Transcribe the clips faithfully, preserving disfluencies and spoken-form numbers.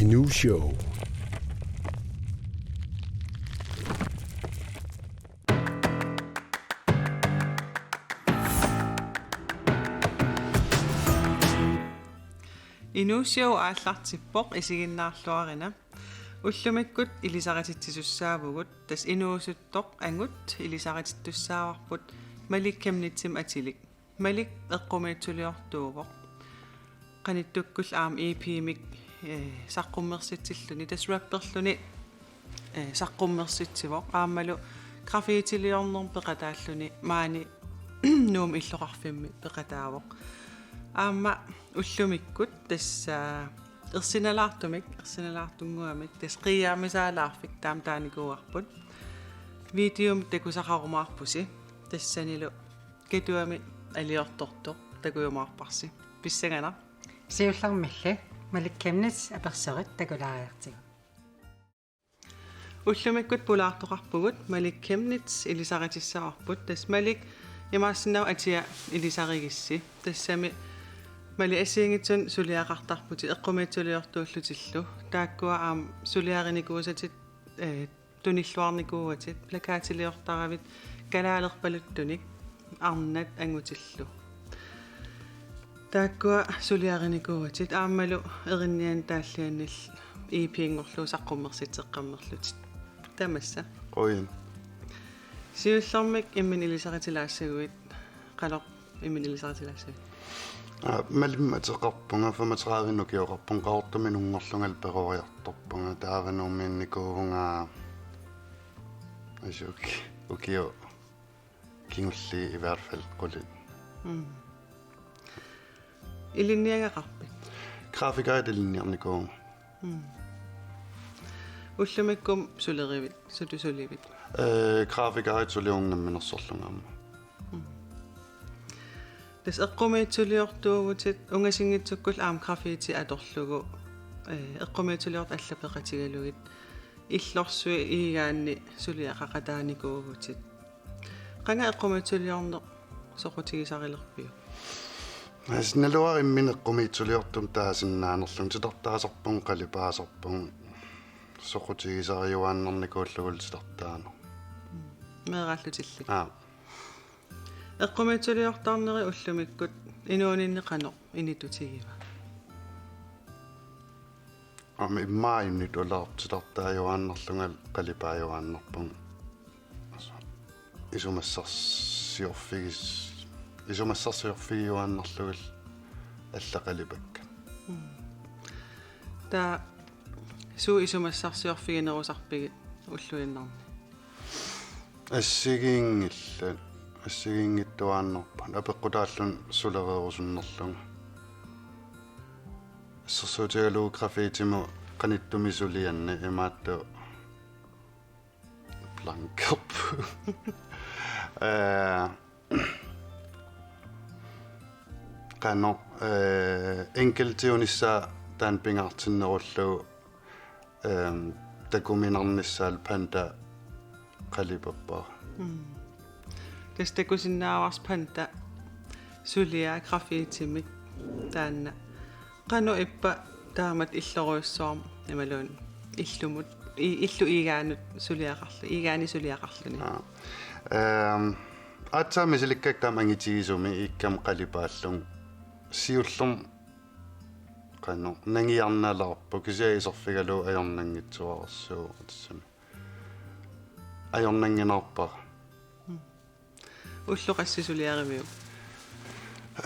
Inuu Show. Inuu Show aallartippoq, isiginnaarluarina. Ullumikkut ilisarititsisussaavagut, tassa inuusuttoq angut ilisaritittussaavarput Malik Chemnitzimik atilik. Malik eqqumiitsuliortuuvoq. Qanittukkut aamma E P-mik, eh, saqqummersitsilluni, tassa rapperluni, eh, saqqummersitsivoq. Aammalu graffitiliornermik peqataalluni maani Nuummi illoqarfimmi peqataavoq. Aamma ullumikkut tassa ersinalaartumik, ersinalaartunnguamik, tassa qiiaamisaalaarfik taama taanikuuarput. Videomik takusaqarumaarpusi, tassanilu Katuami aliortortoq takujumaarparsi. Pissanganaq. Siullermilli Malik Chemnitz apersorit takulaariartigu. Ullumikkut pulaartoqarpugut, Malik Chemnitz ilisaritissavarput, tassa Malik imaassinnaavoq atia ilisarigissi. Tassami Malik assigiinngitsunik suliaqartarputit eqqumiitsuliortuullutillu. Taakkua aamma suliarinikuusatit, eh, tunilluarnikuuatit, plakatiliortaravit kalaalerpaluttunik, arnat angutillu. Taakkua suliarinikuuatit aammalu erinnianik taalliannillu E P-nngorlugu saqqummersitseqqammerlutit. Tamassa. Qujan. Siullermik imminut ilisaritilaassagavit, qanoq imminut ilisaritilaassagavit? Aa, Malimmik ateqarpunga, femogtredive ukioqarpunga, Qaqortuminunngorlungalu peroriartorpunga, taava Nuummiinnikuuvunga asuki ukioq kingulliit i hvert fald qulit. Mm. Ilinniagaqarpit? Grafikerit ilinniarnikuuvunga. Mm. Ullumikkut sulerivit, sutut sulivit? Eh, grafikerit sulivunga namminersorlunga aamma. Mm. Tassa eqqumiitsuliortuuvutit, ungasinngitsukkullu aamma graffiti atorlugu, eh, eqqumiitsuliortut allat peqatigalugit illorsuit iigaanni suliaqaqataanikuuvutit. Qanga eqqumiitsuliorneq soqutigisarilerpiuk? Tassa naluara imminut eqqumiitsuliortumik taasinnaanerlunga, titartaasarpunga qalipaasarpunga, soqutigisariuaannarnikuullugu titartaaneq. Mm. Meeraallutillit. Aa. Eqqumiitsuliortarneri ullumikkut inuuninni qanoq inittutigiva? Aamma immaqa inittuulaartitartaajuaannarlunga qalipaajuaannarpunga. Asuki. Isumassarsiorfigis-, isumassarsiorfigiuaannarlugit alla qalipakkat. Mm. Taava suut isumassarsiorfiginerusarpigit ulluinnarni? Assigiinngillat, assigiinngitsuaannarput. Apeqqutaalluni sulereerusunnerlunga. Assersuutigalugu graffitimut qanittumi sulianni imaattoq blankerput. Eh, qanoq, eh, enkeltiunissaa taanna pingaartinnerullugu, ehm, takuminarnissaallu panda qalipappara. Mm. Tassa takusinnaavarsi panda suliaq graffitimik taanna. Qanoq ippa taamatut illorujussuarmut imaluunniit illumut, i-, illup iigaanut suliaqarlu-, iigaanik suliaqarluni? Aa. Ehm, aatsaat misilikkakka taama angitigisumik iikkama qalipaallunga. Siullermik qanoq nangiarnalaarpoq, kisianni iserfigalugu ajornanngitsuararsuuvoq tassami. Ajornannginnerpara. Mm. Ulloq qassit suliariviuk?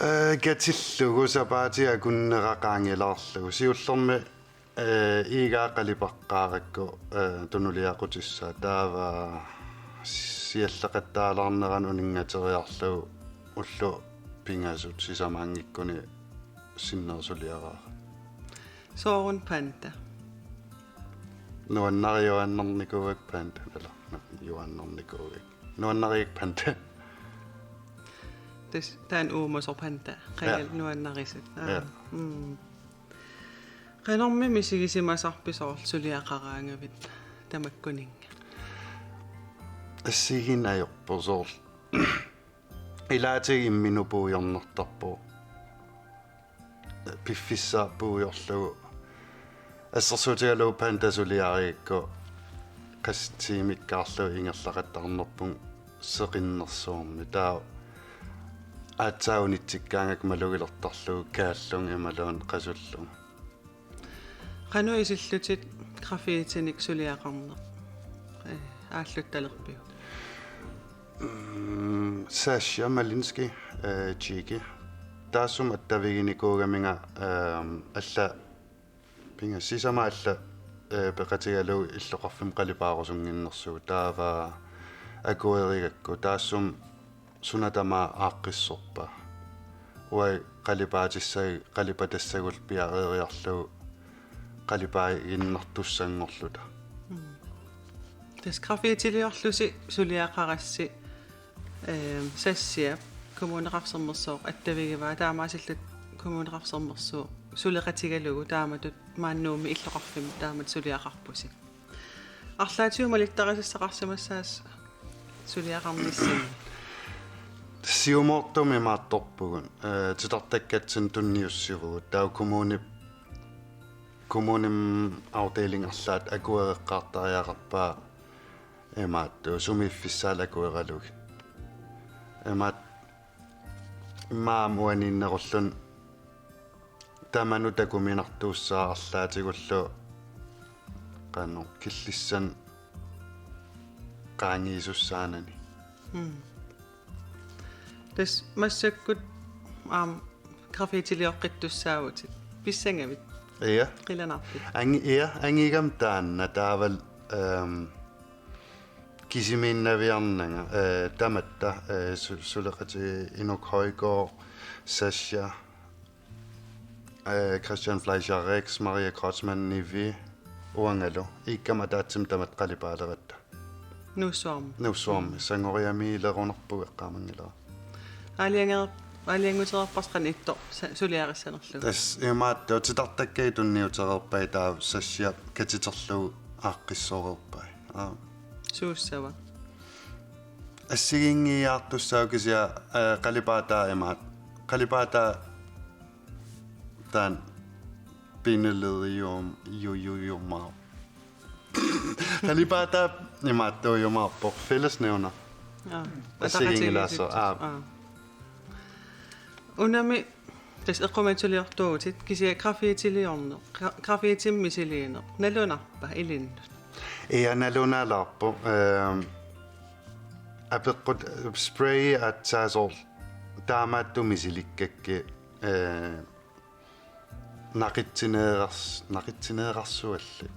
Eh, katillugu sapaatip akunnera qaangilaarlugu. Siullermik, eh, iigaa qalipaqqaarakku, eh, tunuliaqutissaaq. Taava sialleqattaalaarnerani uninngateriarlugu ullut pingasut sisamaanngikkuni sinnerusuliaraara. Sooruna panda? Nuannariuaannarnikuuakka panda, eller, nu-, juaannarnikuuakka. Nuannarigaakka panda. Tassa taanna uumasoq panda, qajal Ja. nuannarisut. Aa. Ja. Mm. Qanormi misigisimasarpit soorlu suliaqaraangavit tamakkuninnga? Assigiinneq ajorpoq soorlu. Ilaatigut imminut puigornartarpoq. Piffissaq puigorlugu. Assersuutigalugu Panda suliarigakku qassit tiimikkaarlugit ingerlaqattaarnerput seqinnersuarmi. Taava aatsaat unitsikkaangakku malugilertarlugu kaallunga imaluunniit qasullugu. Qanoq isillutit graffitinik suliaqarneq, eh, aalluttalerpiuk? Mm, Sasha Malinsky, eh, Chiki. Taassuma attaviginikuugaminga, ehm, alla pinga sisamat alla, eh, peqatigalugu illoqarfimmi qalipaarusunnginnersugut. Taava akuerigakku taassuma suna tamaat aaqqissorpaa. Uagut qalipaatissa-, qalipatassagut piareeriarlugu qalipaaginnartussanngorluta. Mm. Tassa graffitiliorlusi suliaqarassi, ehm, Sasha Kommuneqarfik Sermersooq attavigivaa, taamaasilluta Kommuneqarfik Sermersooq suleqatigalugu taamatut maani Nuummi illoqarfimmi taamatut suliaqarpusi. Arlaatigut malittarisassaqarsimassaasoq suliaqarnissinni. Siumoortumik imaattorpugut, eh, titartakkatsinni tunniussivugut. Taava kommuni-, kommunimi afdeling arlaat akuereqqaartariaqarpaa imaattoq sumiiffissaat akueralugit. Imaat-, immaqa aamma uaniinnerulluni tamanut takuminartuussaaq arlaatigullu qanoq killissanik qaangiisussaanani. Mm. Tassa massakkut aamma graffitiliortussaavutit. Pissangavit? Ja. Qilanaarpit? Angi-, ja, angigami taanna taavalu, ehm, kisimiinnaviarnanga, eh, tamatta, eh, su-, suleqatigiit Inuk Højgaard, Sasha, eh, Christian Fleischer Rex, Maria Kreutzmann Nivi, uangalu. Iikkami ataatsimik tamatta qalipaaleratta. Nuussuarmi. Nuussuarmi. Mm. Sangoriamiilerunarpugut eqqaamanngilara. Aalajange-, aalajanguutereerparsi qanoq ittoq sa-, suliarissanerlugu. Tassa imaattoq titartakkakka tunniutereerpai taava Sasha katiterlugu aaqqissoreerpai. Aa. Suussava? Assigiinngiiaartussaavoq kisianni, eh, qalipaataa imaattoq. Qalipaataa taanna pinelerium ju-, ju-, jumaaq. Qalipaataa imaattuujumaarpoq fællesnævner. Aa. Assigiinngilaasoq, aa. Aa. Unami tassa eqqumiitsuliortuuvutit kisianni graffitiliorneq, gra-, graffitimik misiliineq, nalunarpa ilinnut? Ja, nalunalaarpoq, ehm, apeqqut-, sprayi aatsaat soorlu taamaattut misilikkakkit, eh, naqitsineerars-, naqitsineerarsuallit.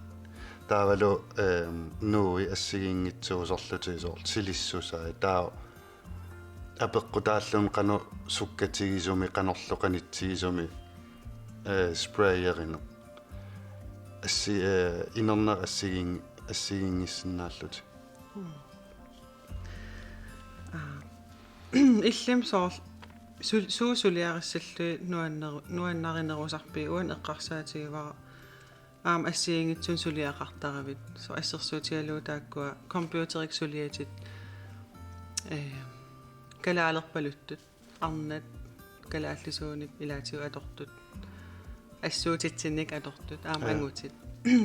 Taavalu, ehm, nuui assigiinngitsuusorlutik soorlu silissusai. Taava apeqqutaalluni qanoq sukkatigisumik, qanorlu qanitsigisumik, eh, sprayerineq. Assi-, eh, inerneq assigiin-, assigiinngissinnaallutik. Mm. Aa. Illimmi soorlu sul-, suut suliarissallugit nuanneru-, nuannarinerusarpigit? Uani eqqarsaatigivara aamma assigiinngitsunik suliaqartaravit. Soorlu assersuutigalugu taakkua computerikkut suliatit, eh, kalaalerpaluttut, arnat kalaallisuunik ilaatigut atortut, assuutitsinnik atortut, aamma, ja, angutit.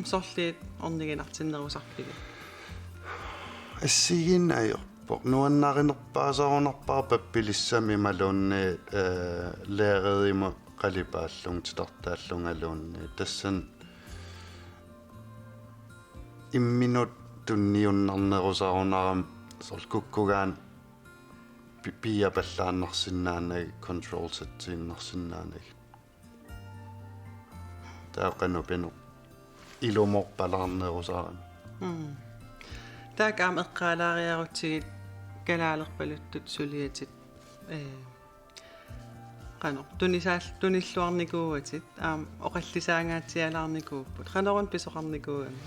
Sorliit orniginartinnerusarpigit? Assigiinneq ajorpoq. Nuannarinerpaasarunarpara pappilissami imaluunniit, eh, lærerimut qalipaallunga titartaallungaluunniit. Tassani imminut tunniunnarnerusarunarami soorlu kukkugaanni pi-, piiapallaannarsinnaanagit, control Z-iinnarsinnaanagit. Taava qanoq pineq ilumorpalaarnerusarami. Mm. Taakku aamma eqqaalaariarutsigit kalaalerpaluttut suliatit, eh, qanoq tunisaal-, tunilluarnikuuatit, aamma oqallisaangaatsialaarnikuupput. Qanoruna pisoqarnikuugami?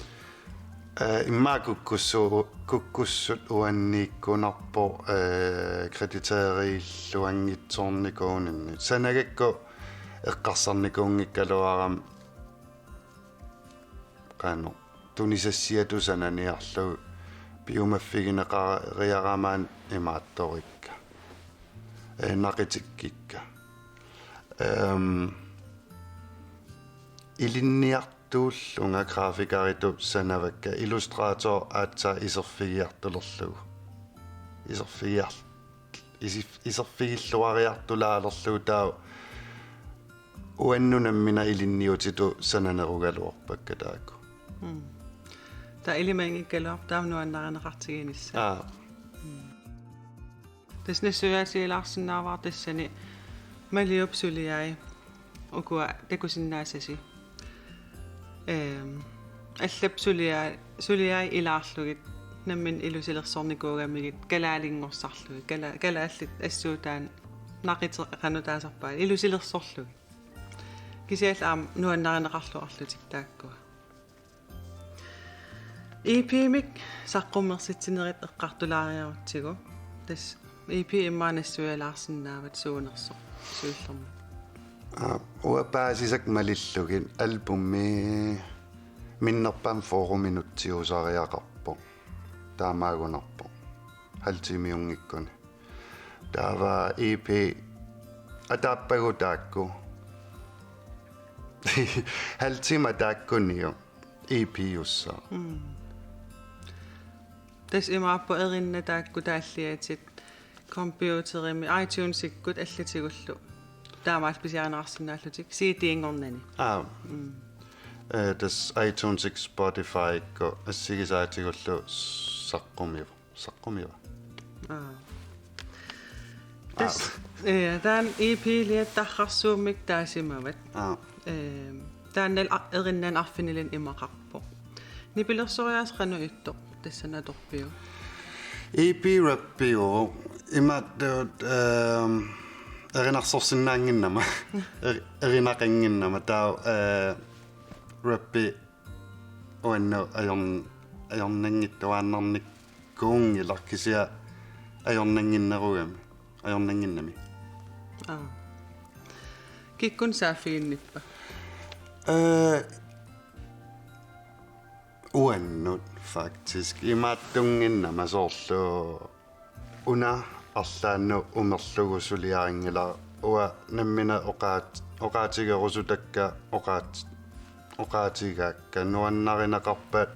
Eh, immaqa kukkussu-, kukkussut uanniikkunarpoq, eh, krediteeriilluanngitsoornikuuninni. Sanagakku eqqarsarnikuunngikkaluarami qanoq tunisassiatut sananiarlugu piumaffigineqariarama imaattorikka. Eh, naqitikkikka. Ehm, ilinniar- Tuullunga grafikeritut sanavakka Illustrator aatsaat iserfigiartulerlugu. Iserfigiar-, isif-, iserfigilluariartulaalerlugu taava uannut nammineq ilinniutitut sananerugaluarpakka taakku. Mm. Taava ilimanngikkaluarpoq taama nuannarineqartiginissaa. Aa. Mm. Tassa nassuiaatigilaarsinnaavara tassani Maliup suliai ukua takusinnaassasi. Ehm, allap suliai, suliai ilaarlugit, nammineq ilusilersornikuugamigit, kalaalinngortarlugit, kala-, kalaallit assuutaat naqiteqanutaasarpaat, ilusilersorlugit. Kisianni aamma nuannarineqarluarlutik taakkua. E P-mik saqqummersitsinerit eqqartulaariarutsigu. Tassa E P immaqa nassuialaarsinnaavat suunersoq siullermik. Aa, uanga paasisakka malillugit albumi minnerpaamik fyrre minutsiusariaqarpoq. Taamaagunarpoq. Halv timiunngikkuni. Taava E P ataappagut taakku. Halv time taakkuniuk E P-ussaaq. Mm. Tassa imaappoq erinnat taakku taalliatit computerimi iTunesikkut allatigullu. Taamaallaat pisiarineqarsinnaallutik C D-nngornani. Aa. Mm. Eh, tassa iTunesikkut Spotifykkut assigisaatigullu saqqumiva. Saqqumiva. Aa. Tassa, ja, taanna E P-liat tarrarsuummik taasimavat. Aa. Ehm, taanna a-, erinnat arfinilinnik imaqarpoq. Nipilersoriaaseq qanoq ittoq tassani atorpiuk? E P rappiuvoq. Imaattoq, ehm, erinarsorsinnaannginnama. Er-, erinaqannginnama. Taava, eh, rappi uannut ajorn-, ajornanngittuaannarnikkuunngilaq kisianni ajornannginnerugami. Ajornannginnami. Aa. Kikkunnut saaffiginnippa? Eh, uannut faktisk. Imaattunnginnama soorlu una arlaannut umerlugu suliarinngilara uanga nammineq oqaat-, oqaatigerusutakka oqaat-, oqaatigaakka nuannarineqarpat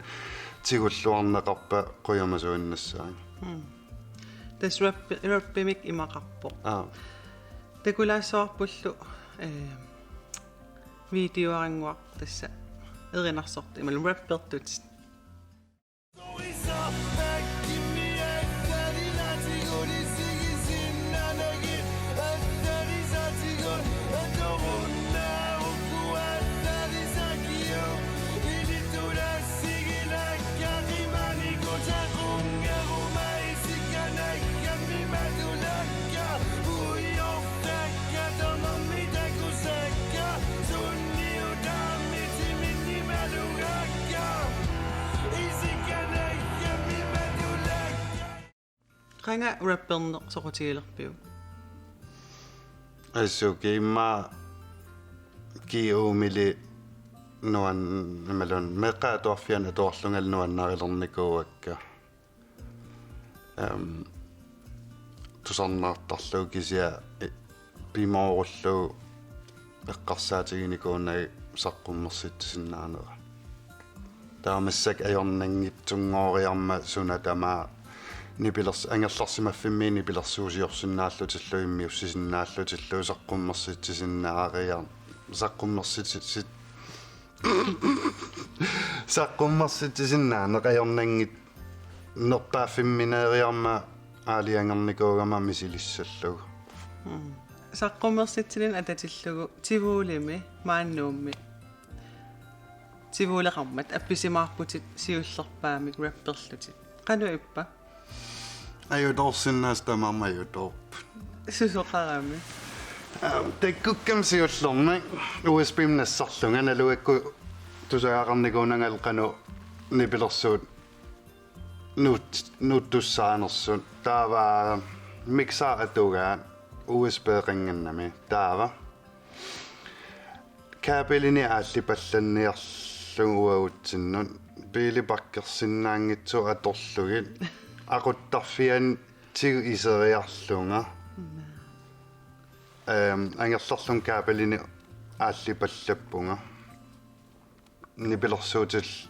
tigulluarneqarpat qujamasuinnassaanik. Mm. Tassa rappi-, rappimik imaqarpoq. Aa. Takulaassavarpullu, eh, videoarannguaq tassa erinarsortut imaluunniit rappertut. Qanga rapperneq soqutigilerpiuk? Assuki immaqa G O-mili nuan-, imaluunniit meeqqat atuarfianni atuarlungalu nuannarilernikuuakka. Ehm, tusarnaartarlugu kisianni pimoorullugu eqqarsaatiginikuunagit saqqummersitsisinnaanera. Taava massakkut ajornanngitsunngooriarmat suna tamaat nipilers-, angerlarsimaffimmi nipilersuusiorsinnaallutillu immiussisinnaallutillu saqqummersitsisinnaariar-, saqqummersitsit-, saqqummersitsisinnaaneq ajornanngitsunngooriarmat aalajangernikuugama misilissallugu. Mm. Saqqummersitsilinnut atatillugu Tivolimi maani Nuummi. Tivoleqarmat appisimaarputit siullerpaamik rapperlutit. Qanoq ippa? Ajutoorsinnaasut tamarmik ajutoorput. Susoqarami? Aam, takkukkama siullermik U S B-mik nassarlunga nalugakkut tusagaqarnikuunangalu qanoq nipilersuut nuut-, nuuttussaanersut. Taava mixer atugaat U S B-qannginnami. Taava kabelinik aallipallanniarlugu uagutsinnut biili parkersinnaanngitsoq atorlugit aquttarfianni tigu iseriarlunga. Ehm, angerlarlunga kabelinik aallipallappunga. nipilersuutillu,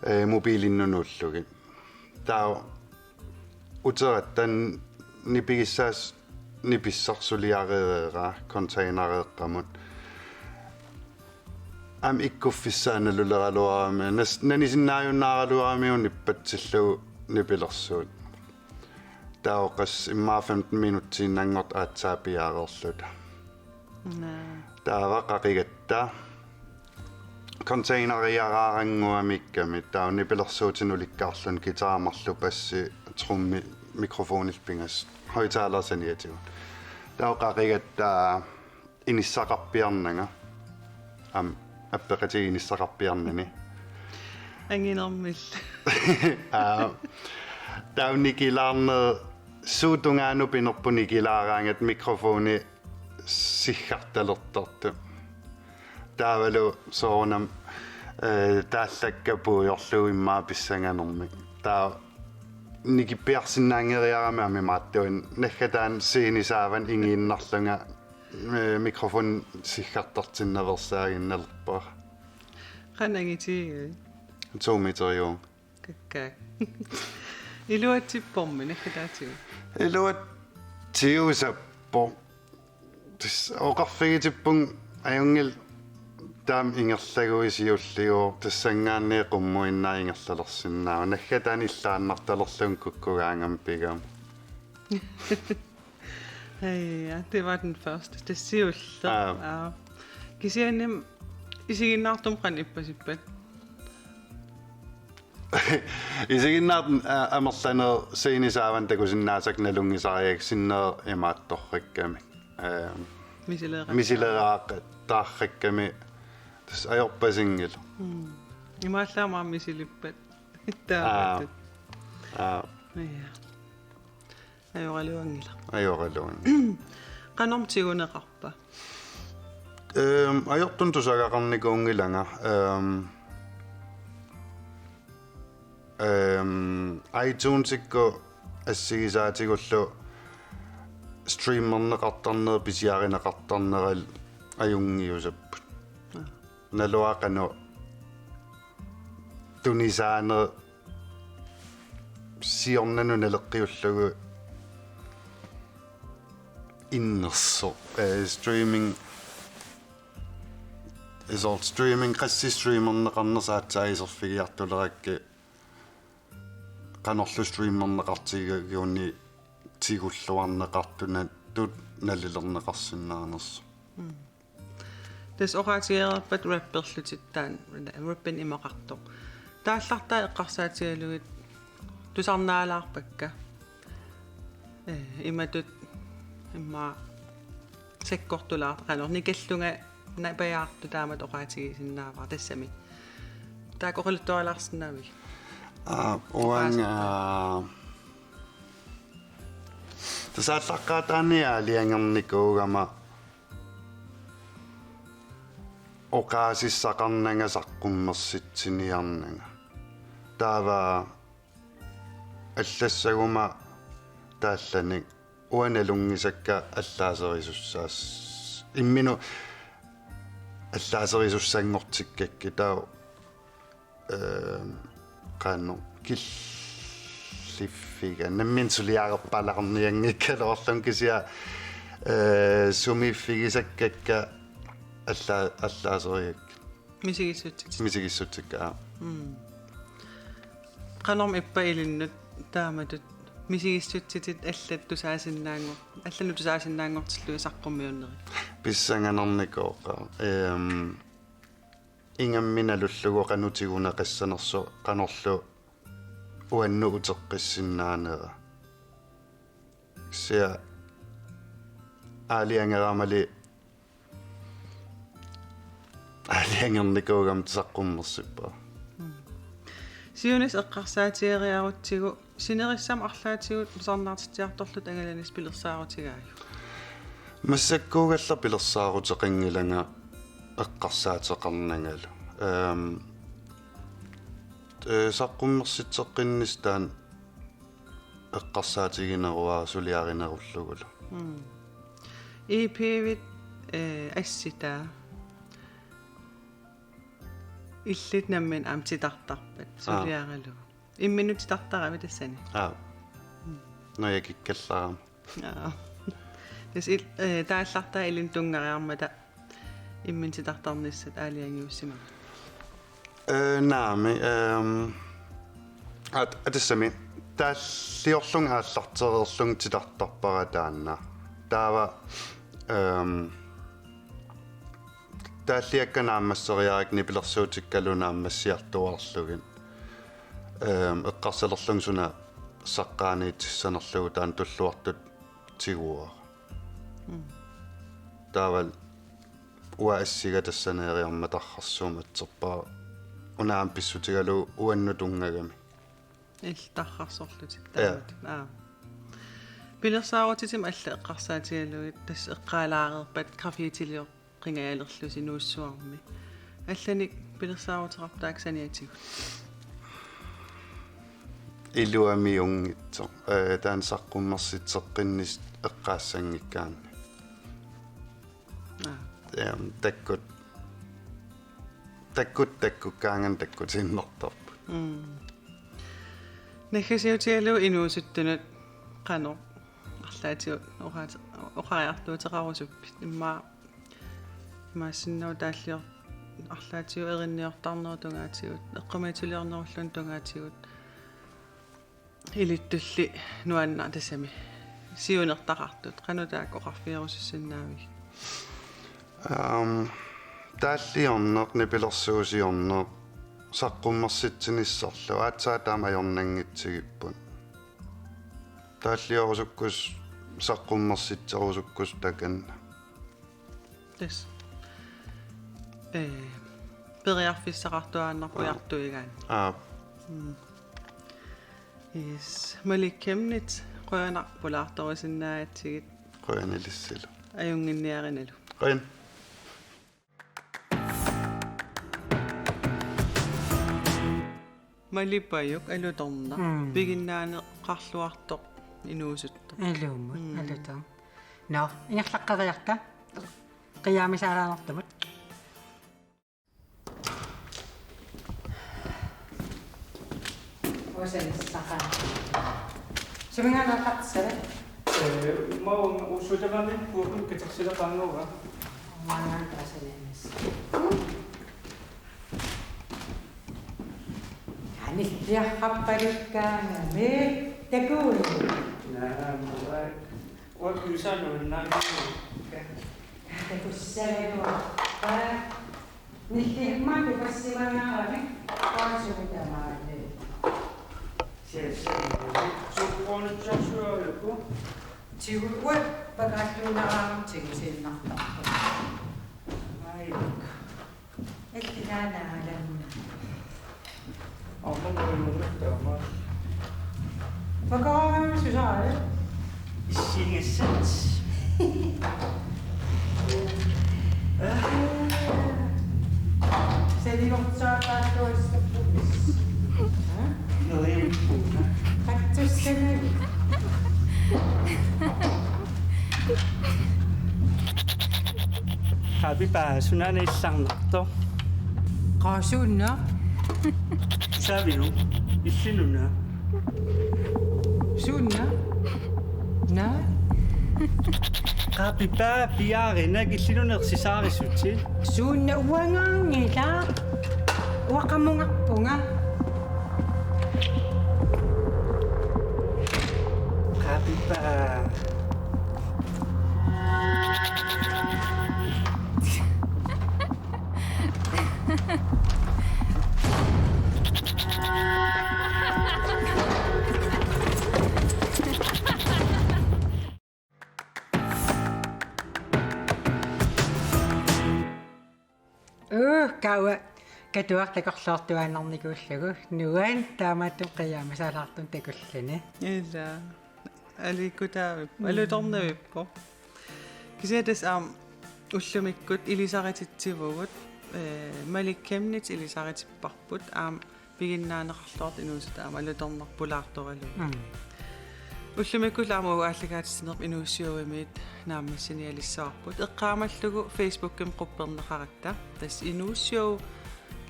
eh, mobiilinnut nuullugit. Taava uterattan nipigissaas nipissarsuliareeraa containereeqqamut. Aamma ikkuffissaanaluleraluarami, nas-, nanisinnaajunnaaraluaramiuk nippatsillugu nipilersuut. Taava qassit immaqa femten minutsiinnanngortut aatsaat piareerluta. Naa. Taava qaqigatta containeriaraarannguamikkami, taava nipilersuutinik ulikkaarluni guitar marluk bassi trummi mikrofonillu pingasut højttalerit saniatigut. Taava qaqigatta inissaqarpiarnanga. Aamma appeqatigiit inissaqarpiarnani. Anginermillu. Aa, taava nikilaarneq suut tungaanut pinerput nikilaaraangat mikrofoni siggartalertartut. Taavalu soorunami, eh, taallakkat puigorlugit immaqa pissanganermik. Taava nikippiarsinnaanngeriarami aamma imaattunik naggataani scenisaavanut ingiinnarlunga, eh, mikrofoni siggartartinnaveersaaginnalerpara. Qanoq angitigigaat? To meteriuvoq. Kakkaak. Iluatsippormi naggataatigut? Iluatsiusappoq. Tassa oqarfigitippunga ajunngilaq taama ingerlaguit siulliuvoq, tassanngaanniit qummuinnaq ingerlalersinnaavoq. Naggataani illaannartalerlunga kukkugaangama pigama. Hej, ja, det var den første. Det siulleq. Aa. Aa. Kisianni isiginnaartumik qanoq ippasippat? Isiginnaartumik, aa, amerlanerit scenisaavanut takusinnaasakka nalunngisarigakkit sinnera imaattortakkami. Ehm, misileeraat-, misileeraaqattaartakkami tassa ajorpasinngilaq. Mm. Imaallaat aamma misilippat. Aa. Taamatut. Aa. Ja. Ajoraluanngilaq. Ajoraluanngilaq. Qanormi tiguneqarpa? Ehm, ajortunut tusagaqarnikuunngilanga. Ehm, ehm, iTunesikkut assigisaatigullu streamerneqartarnerat pisiarineqartarnerat ajunngiusapput. Aa. Naluara qanoq tunisaaneq siornanut naleqqiullugu innersoq, eh, streaming, isolt streaming, qassit streamerneqarnersut aatsaat iserfigiartulerakkit qanorlu streamerneqartigigaanni tigulluarneqartunut nalilerneqarsinnaanersoq. Mm. Tassa oqaatigereerpat rapperlutit taanna, rappinik imaqartoq. Taallartaa eqqarsaatigalugit tusarnaalaarpakka. Ee, imatut immaqa sakkortulaartoq qanoq nikallunga napajaartut taamatut oqaatigisinnaavara tassami. Taakku oqaluttualaarsinnaavigit? Aa, uanga, aa, tassa aallaqqaataani aalajangernikuugama oqaasissaqarnanga saqqummersitsiniarnanga. Taava allassaguma taallanik uanga nalunngisakka allaaserisussaas-, imminut allaaserisussanngortikkakkit taava, ehm, qanoq killiffiga nammineq suliareqqaalaarnianngikkaluarlunga kisianni, eh, sumiiffigisakkakka alla-, allaaserigakkit. Misigissutsit. Misigissutsikka, aa. Mm. Qanormi ippa ilinnut taamatut misigissutsitit allat tusaasinnaanngor-, allanut tusaasinnaanngortillugit saqqummiunnerit? Pissanganarnikooqaaq. Ehm, ingammik nalullugu qanoq tiguneqassanersoq qanorlu uannut uteqqissinnaanera. Kisianni aalajangeramali aalajangernikuugama saqqummersippara. Mm. Siunissaq eqqarsaatigeriarutsigu sinerissami arlaatigut tusarnaartitsiartorlutit angalanissat pilersaarutigaavit? Massakkuugallarput pilersaaruteqanngilanga eqqarsaateqarnangalu. Ehm, eh, saqqummersitseqqinnissaq taanna eqqarsaatigineruara suliarinerullugulu. Mm. E P-vit, eh, assitaa. Illit nammineq aamma titartarpat. Aa. Suliaralugu. Imminut titartaravit tassani? Aa. Nujakikkallarama. Aa. Tassa il-, eh, taallartaa ilinnut tunngariarmata imminut titartarnissat aalajangiussimavit? Eh, naamik, ehm, at-, atassami taalliorlunga aallartereerlunga titartarpara taanna. Taava, ehm, taalliakka naammasseriarakku nipilersuutikkalu naammassiartuaarlugit. Ehm, eqqarsalerlunga suna saqqaaniitissanerlugu taanna tulluartut tiguara. Mm. Taavalu uanga assiga tassaniiriarmat tarrarsuummat atserpara. Una aamma pissutigalugu uannut tunngagami. Illit tarrarsorlutit. Ja. Taamatut. Aa. Pilersaarutitit allat eqqarsaatigalugit tassa eqqaalaareerpat graffitilior- qingajalerlusi Nuussuarmi. Allanik pilersaaruteqartut taakku saniatigut? Iluamiunngitsoq. Eh, taanna saqqummersitseqqinnissaq eqqaassanngikkaanni. Aa. Ehm, takkut, takkut, takkukkaangat takkutiinnartarput. Mm. Naggasiutigalugu inuusuttunut qanoq arlaatigut oqaat-, oqariartuuteqarusuppit? Immaqa imaassinnaavoq taallior-, arlaatigut erinniortarnerup tungaatigut, eqqumiitsuliornerulluunniit tungaatigut, ilittulli nuanna-, tassami siunertaqartut, qanoq taakku oqarfigerusussinnaavigit? Aam, taalliorneq, nipilersuusiorneq, saqqummersitsinissarlu, aatsaat taama ajornanngitsigipput. Taalliorusukkus, saqqummersitserusukkus takanna. Tassa. Eh, periarfissaqartuaannarpoq. Aa. Ujartuigaanni. Aa. Mm. Yes. Malik Chemnitz, qujanaq pulaartorisinnaagatsigit. Qujanaq ilissilu. Ajunnginniarinalu. Qujan. Malik Pajuk, alutornaq. Mm. Piginnaaneqarluartoq inuusuttoq. Ilumut, mm, alutornaq. Nå, ingerlaqqeriarta. Qiiaamisaalaartumut. Usanissaqaaq. Suminngaanneertartissava? Ee, maunga uussutamami puukun katersileqaannguuga. Maanna taasalianis. Anilliarrappalikkaangami takuini. Naamik. Uanga kisianni nuannaarnikuuakka. Takussagaluarpa. Nilliamma tupassimangaarami. Qaasumi tamaani. Siassami. Suuqqoornitsorsuarluku. Tigullugu pakaattuunaraam tigusiinnartarpoq. Ai. Illit taanna aalanna. Aamma nuimunnut taama. Pakaarami susaale. Issiingassat. Saliortsaataattuassappumis. Nuimunnut. Qatsussanagit. Qaapipaa, sunaana illarnartoq? Qaa, suunna? Tusaaviuk? Illinuna? Suunna? Naa? Qaapipaa, piaarinak, illinuna ersisaarissutit? Suunna, uangaanngilaq. Uanga qamungarpunga. Qaapipaa. Uu, Kaua, katuaq takorloortuaannarnikuullugu, nuann' taamatut qiiaamisaalaartumik takulluni. Ilaa. Aliikkutaavippoq, mm, alutornavippoq. Kisianni tassa aamma ullumikkut ilisarititsivugut, eh, Malik Chemnitz ilisaritipparput, aamma piginnaaneqarluartoq inuusuttut aamma alutornaq pulaartoralugu. Mm. Ullumikkullu aamma uagut aallakaatitsinerput Inuusshow-imiit naammassinialissavarput. Eqqaamallugu Facebookimi qupperneqaratta. Tassa Inuusshow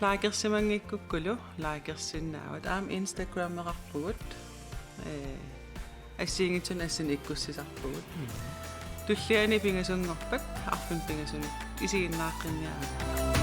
Likersimanngikkukkulu likersinnaavat. Aamma Instagrameqarpugut. Ee, assigiinngitsunik assinik ikkussisarpugut. Tulliani pingasunngorpat arfineq-pingasunik isiginnaaqqinniaruk.